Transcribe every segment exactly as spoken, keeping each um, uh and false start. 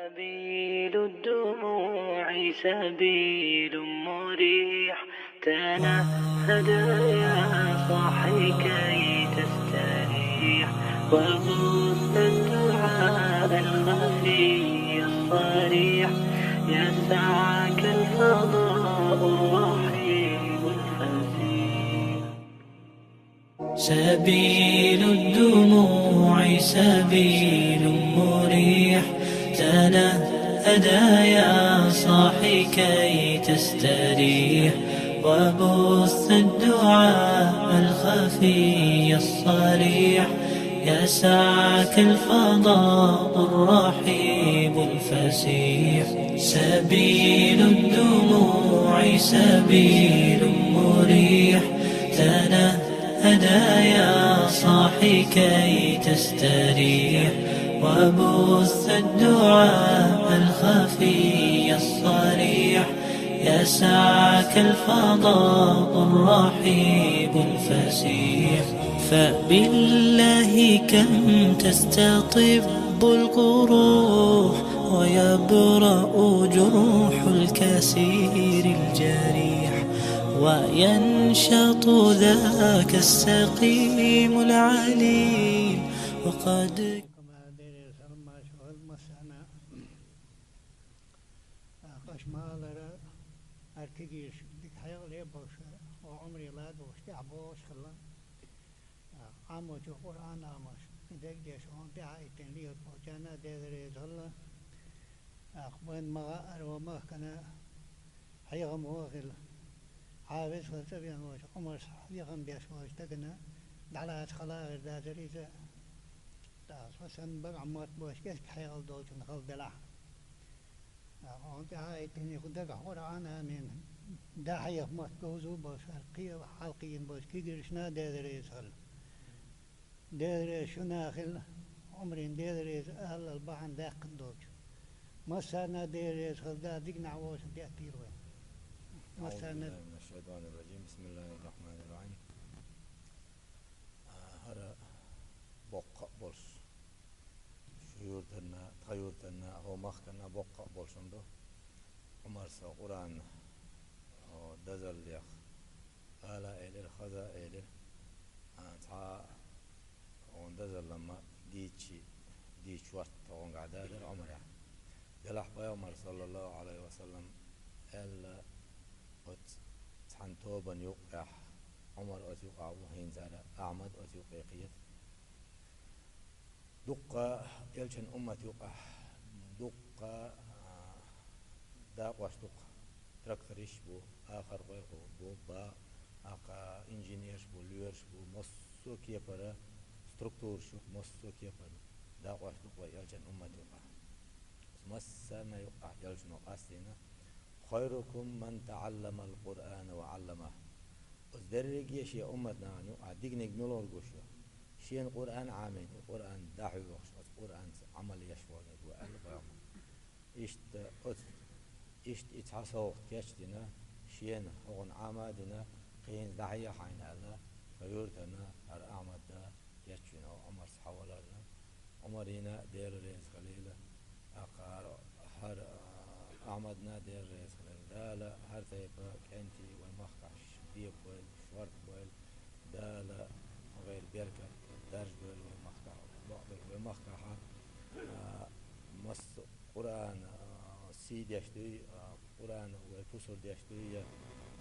سبيل الدموع سبيل مريح، تنهد يا صاحي كي تستريح، وبث الدعاء الخفي الصريح، يسعك الفضاء الرحيب الفسيح. سبيل الدموع سبيل مريح، تنهد يا صاحي كي تستريح، وبث الدعاء الخفي الصريح، يسعك الفضاء الرحيب الفسيح. سبيل الدموع سبيل مريح، تنهد يا صاحي كي تستريح، وبث الدعاء الخفي الصريح، يسعك الفضاء الرحيب الفسيح. فبالله كم تستطب القروح، ويبرأ جرح الكسير الجريح، وينشط ذاك السقيم العليل. وقد Къаьмнара, ар кегийраш дика хьекъале болуш, укх Ӏумаре ладугӀуш, тӀехьа богӀуш хилла. Ӏамочо Къуръан Ӏамош, дегдеш, хьуна тӀаьхьа иттина лелаш болчарна Дела реза хилла. ТӀаккха вайна ма хаъара, вай махкана хьехам вон хилла. Хьафиз хилла цӀа вена волчу Ӏумарс хьехам беш волчу стагана дӀалаца хала хир дацара иза. ТӀаккха со санна бага Ӏаммат болуш кӀезиг хьекъал долчунна хала делахь. Хьуна тӀаьхьа иттина кху дагахь Къуръан Ӏамийна, дӀахьеха мотт говза болуш, хӀара кхин а хьалакхиъна болчу кегийрашна Дела реза хилла. Дела реза шуна хилла, Ӏумарина Дела реза алал бахьана даьккхина долчу. Массарна Дела реза хилла, Дала диканехь вовшахтоьхийла вай. أعوذ Массарна بالله من الشيطان الرجيم. بسم الله الرحمن الرحيم. А, хӀара боккха а болуш, шу юртанна, тхан юртанна, хӀо махканна боккха а болуш хӀума ду. Ӏумарса Къуръан, хӀо, дозаллех ала элира, хаза элира. А, цхьа хӀун дозалла ма дийцчи, дийцча хӀотта хӀунгахь далира Ӏумарехь. Делахь Пайхамар, саллаллаху Ӏалайхи ва саллам, аьлла, оцу цхьана тобанна юккъехь, Ӏумар оцу юкъахь ву, хӀинца ара Ахьмад оцу юккъе кхета. Дуккха элчан уммат юкъахь, дуккха, а, дакъош ду-кх, трактористаш бу, ахархой бу, бу, ба, аккха инженерш бу, лоьраш бу, массо а кепара, структураш ю-кх, массо а кепара дакъош ду-кх вай элчан уммат юкъахь. Массарна юкъахь элчано къастийна: «خيركم من تعلم القرآن وعلمه». Оцу дерриге а шен уммат нахана юкъахь диканиг мила гӀур гуш ю? Шена Къуръан а Ӏамийна, и Къуръан дӀахьоьхуш, оцу Къуръанца Ӏамал еш волниг ву, аьлла Пайхамар. Иштта оцу, иштта и цхьа совгӀат кечдина, шена хӀокхунна Ӏама а дина, кхинца дӀахьеха хьайна аьлла, тхан юьртана хӀара Ахьмада кечвина Ӏумарца хьаваларна. Ӏумарина Дела реза хилийла, аккха хӀара, хӀара Ахьмадна Дела реза хилийла. Дала хӀара тайпа кӀентий вай махкахь дебойла, шорта бойла. Дала вайна беркат даржадойла вай махкахь. Бакъдерг вай махкахь, а, массо а Къуръан, а, сий деш дуй, а, Къуръан вай пусар деш дуй, я,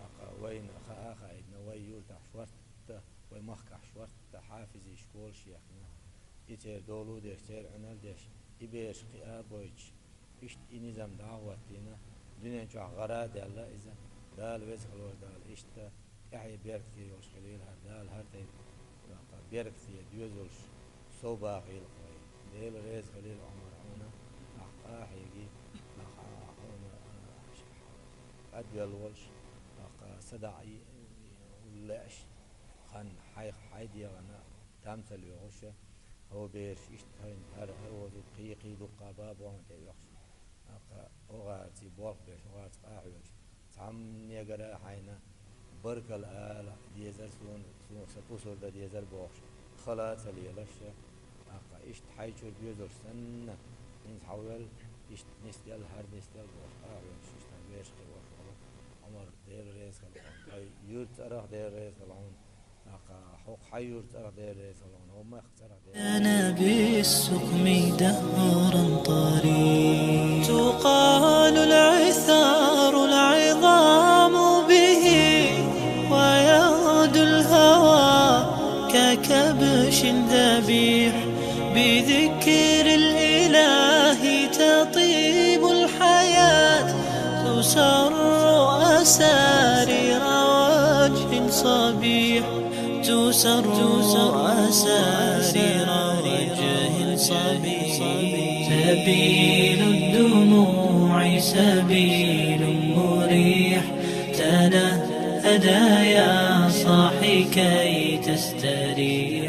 аккха вайна хаа а хаийтина, вай юртахь шортта, вай махкахь шортта хьафизийн школаш яьккхина. И церан долу деш, церан Ӏуьнар деш, и бераш кхиа а бойтуш, иштта и низам дӀа а хӀоттийна, дуьнен чохь гӀара а даьлла иза, Дала веза хилла волу Дала иштта тӀаьхье беркате йолуш хилийла хӀара, Дала хӀара тайпа беркате доьзалш сов бахийла-кх вай. Дела реза хилийла, Ӏумар, хьуна, ахкъа а хьеги, ахкъа хьуна, а, къадвелла волуш, ахкъа садаӀа лаьаш, хан хьайх хьай дегӀана там ца лоьхуша, хӀо бераш иштта хӀара, хӀара озу кхий-кхий дуккха ба бохьун тӀе оьхуш. Аккха, огарций болх беш, огарца къахьоьгуш, цхьамнегара а хьайна баркалла ала дезара суна, суна сан пусар дан дезара бохуш, хала а ца лелаш, аккха, иштта хьайчуьра доьзалш санна, хӀинца хьавелла, Иштта нисделла, хӀара нисделла, вахт, а, вен шуштан вешахе вахт, Ӏумар, Дела реза хилва хьуна. Хьай юрт цӀарах Дела реза хилва хьуна. Аха, хьо-, хьай юрт цӀарах Дела реза хилва хьуна. Хьо мах цӀарах Дела. أنا بالسقم دهرا طريق. تقال العثار العظام به، ويغدو الهوى ككبش ذبيح. بذكر الإله تطيب الحياة، تسر أسارير وجه صبيح، تسر أسارير وجه صبيح. سبيل الدموع سبيل مريح، تنهدى يا صاحي كي تستريح.